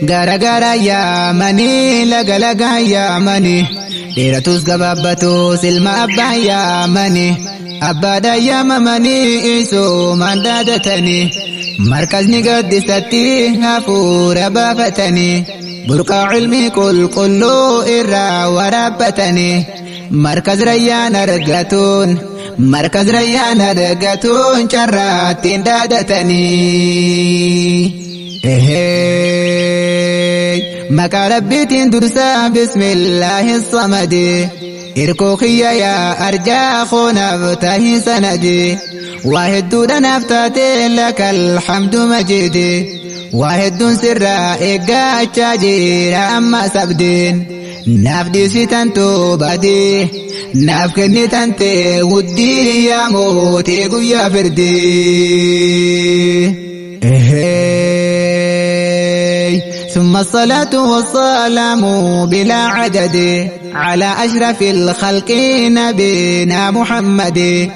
Gara gara yaamanii laga laga yaamanii dheeratus gabaabbatus ilma abbaa yaamanii abbaadha yaamamanii isumaan dhaadatanii markazni gaddisatti hafuura baafatanii burqaa cilmii qulqulluu irraa waraabbatanii markaz rayyaan argatuun markaz rayyaan argatuun carraattiin dhaadatanii. Maqaa rabbiitiin dursaa bismillaahi samadi irkoo kiyya yaa arjaa koonaaf tahi sanadi waa hedduudha naaf taatee lakal hamdu majiidi waa hedduun sirraa eeggaachaa jira amma sabdiin naaf dhiisitan toobadii naaf kennitan tee wuddii yaa mootii guyyaa firdii. ثم الصلاة والسلام بلا عدد على أشرف الخلق نبينا محمد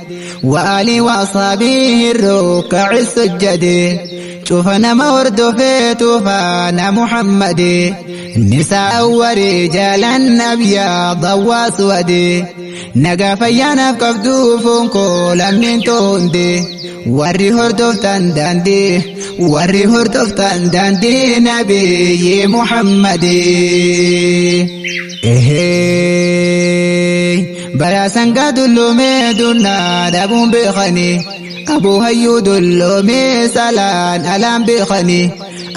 وآله وأصحابه الركع السجد شوفنا ما ورد في طوفان محمد نساء ورجالا أبيض وأسود نقا فيانا قبدو فنكو لمن توندي warri hordoftan daandii warri hordoftan daandii nabiyyi Muhammadi. Bara sangaa dulloomee dunnaa dhabuun beekanii abuu hayyuu dulloomee salaan alaan beekanii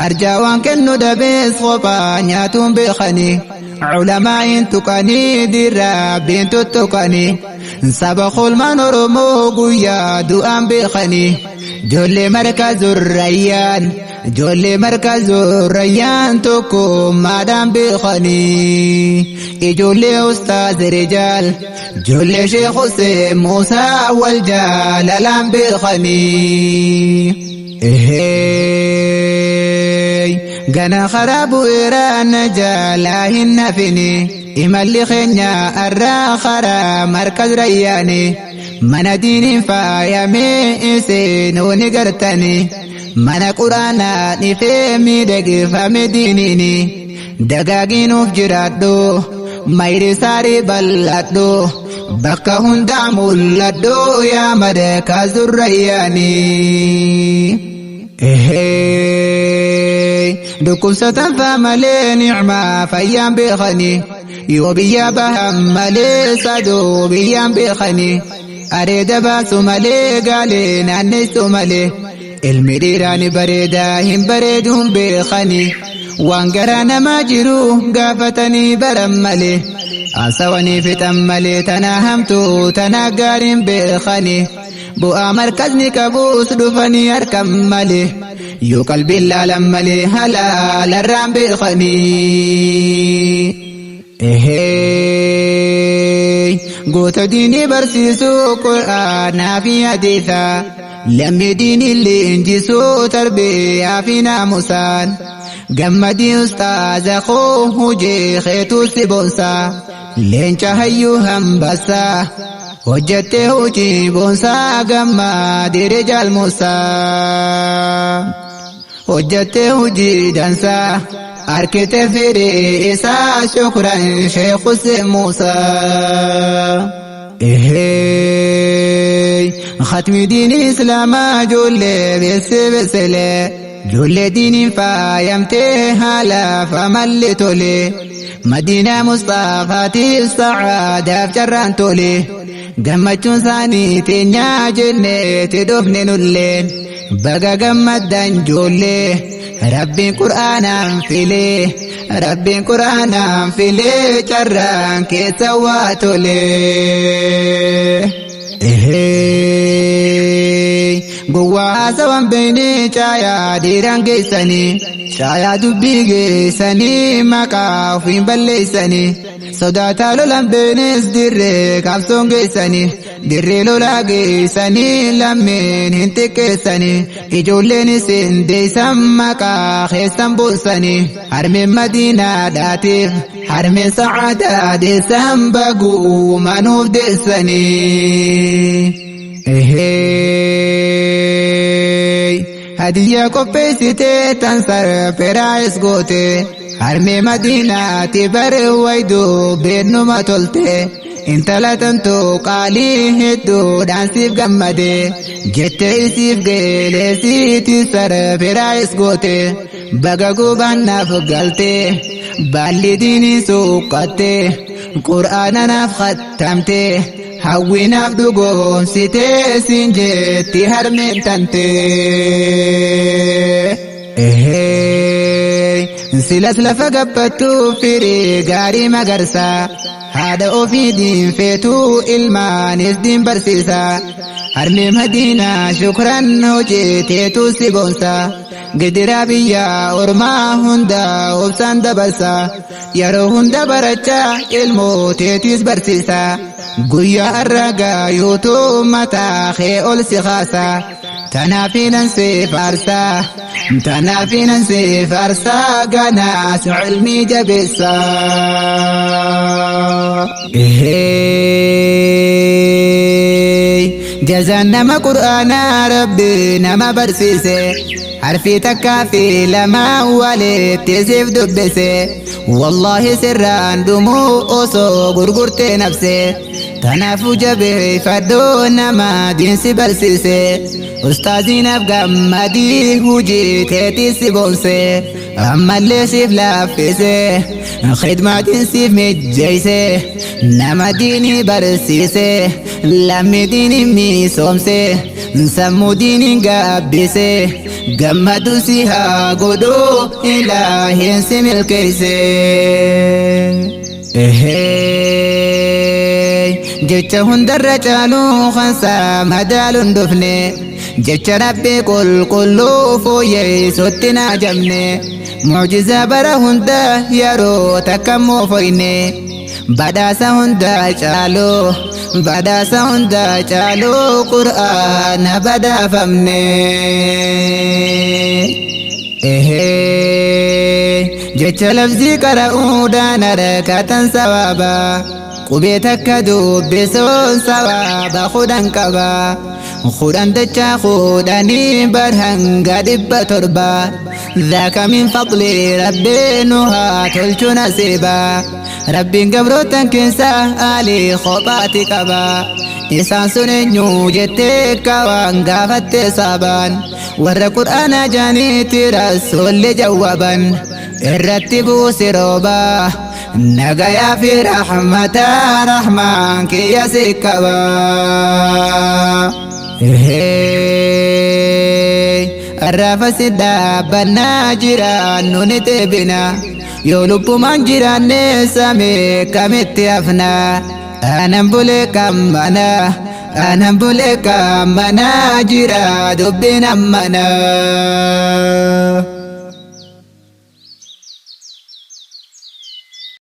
arjaa waan kennu dhabees kophaa nyaatuun beekanii culamaa'iin tuqanii dirraabbiin tuttuqanii saba kolmaan Oromoo guyyaa du'aan beekanii ijoollee marka zurrayyaan ijoollee marka zurrayyaan tokkummaadhaan beekanii ijoollee ustaaz rijaal ijoollee sheekh Hussein Muusaa wal jaalalaan beekanii. Gana karaa bu'eeraan jaalaa hin hafini imalli keenya arraa karaa markaz rayyaani mana diiniin faayamee isinuu ni gartani mana quraanaa dhifee miidhagfame diiniini dagaaginuuf jiraadhu mayri saarii bal'adhu bakka hundaa mul'adhu yaa markaz zurrayyaani. Dhukkubsatan faa malee nicmaa fayyaan beekanii yoo biyya bahan malee saduu biyyaan beekanii areeda baasu malee gaalee naanneessu malee ilmi dhiiraa ni bareedaa hin bareeduun beekanii waan garaa namaa jiru gaafatanii baran malee haasawanii fixan malee tanaa hamtuu tanaa gaariin beekanii bu'aa markazni qabuus dhufanii harkan malee yoo qalbiin laalan malee halaalarraan beekanii. Goota diinii barsiisuu qur'aanaa fi hadiisaa lammii diinii leenjisuu tarbiyaa fi naamusaan gammadii ustaaza koo hojii keetuu si boonsaa leenca hayyuu hambasaa hojjattee hojii boonsaa gammadii rijaal muusaa hojjattee hojii dansaa harkite firii isaa shukran sheekh Hussein Muusaa. Khatmi diinii islaamaa ijoollee beesse beeselee ijoollee diiniin faayamtee haala famalli tole madiinaa Mustaafaatiif sa'aadaaf carraan tole gammachuun isaanii teenyaa jenneeti dhufne nulleen baga gammaddan ijoollee rabbiin qur'aanaan filee rabbiin qur'aanaan filee carraan keessa waa tole. Gowwaa haasawan beeynee caayaa dhiiraan geessanii caayaa dubbii geessanii maqaa ofiin balleessanii sodaataa lolan beenes dirree qabsoon geessanii dirree lolaa geessanii lammeen hin xiqqeessanii ijoolleen isin deessan maqaa keessan boonsanii harmeen madiinaadhaatiif harmeen sa'aadaa deessan baguu manuuf deessanii. Hadiyyaa qopheessitee tan sarpiraayis goote. Harmee Madiinaati bare wayduu beennuma tolte. Intala tantu qaalii hedduudhaan siif gammade. Jettee isiif geeleesiiti sarpiraayis goote. Baga gubaan naaf galte. Baalli diinii suuqqatte. Qur'aana naaf khattamte. Hawwinaaf dhugoomsitee siin jetti harmeen tante. Silas lafa gabbattuu firii gaarii magarsaa. Haadha ofii diinfeetuu ilmaanis diin barsiisa. Harmee Madiinaa shukran hojjeteetu si boonsa. Gidiraa biyya ormaa hunda obsaan dabarsa. Yeroo hunda barachaa ilmoo teetis barsiisa. Guyyaa har'a gaayuutu mataa kee ol si kaasa. Tanaafinan si faarsa. Tanaafinan si faarsa ganaas ilmii jabeessa. Jazaan nama qur'aanaa rabbi nama barsiise. Harfii takkaa fi lama walitti siif dubbise. Wallaahi sirraan dhumuu osoo gurgurtee nafse. Kanaafuu jabeeffadhoo nama diinsi barsiise. Ustaaziinaaf gammadii hojii teetii si boonse. Ammallee siif laaffise. Khidmaatiin siif mijjeeyse. Nama diinii barsiise. Lammii diinii misoomse. Sammuu diinii gaabbise. Gammadu si haa godhu ilaahiin si milkeeyse. Jecha hundarra caaluu kansaa madaaluun dhufne. Jecha rabbii qulqulluu fooyyeessutti naa jabne. Mucjizaa bara hunda yeroo takka moofoyne. Badhaasa hunda caalu badhaasa hunda caalu qur'aana badhaafamne. Jecha labsii qara'uudhaan harkatan sawaaba. Qubee takka dubbisuun sawaaba 10 qaba. 10 dachaa 10 bar hanga 700. Dhaaka min fadli rabbii nu haa tolchu nasiiba. Rabbiin gabrootan keessa aalii kophaati qaba. Isaan sun eenyu jettee kawaan gaafatte saabaan. Warra qur'aana jaaniitti rasuulli jawwaban. Irratti buusi rooba. Nagayaa fi rahmata rahmaan kiyya si qaba. Arraafa si dhaabbannaa jiraannu ni deebina. Yoo lubbumaan jiraanne samii kamitti hafna. Aanan bulee kammana. Aanan bulee kammana jira dubbiin ammana.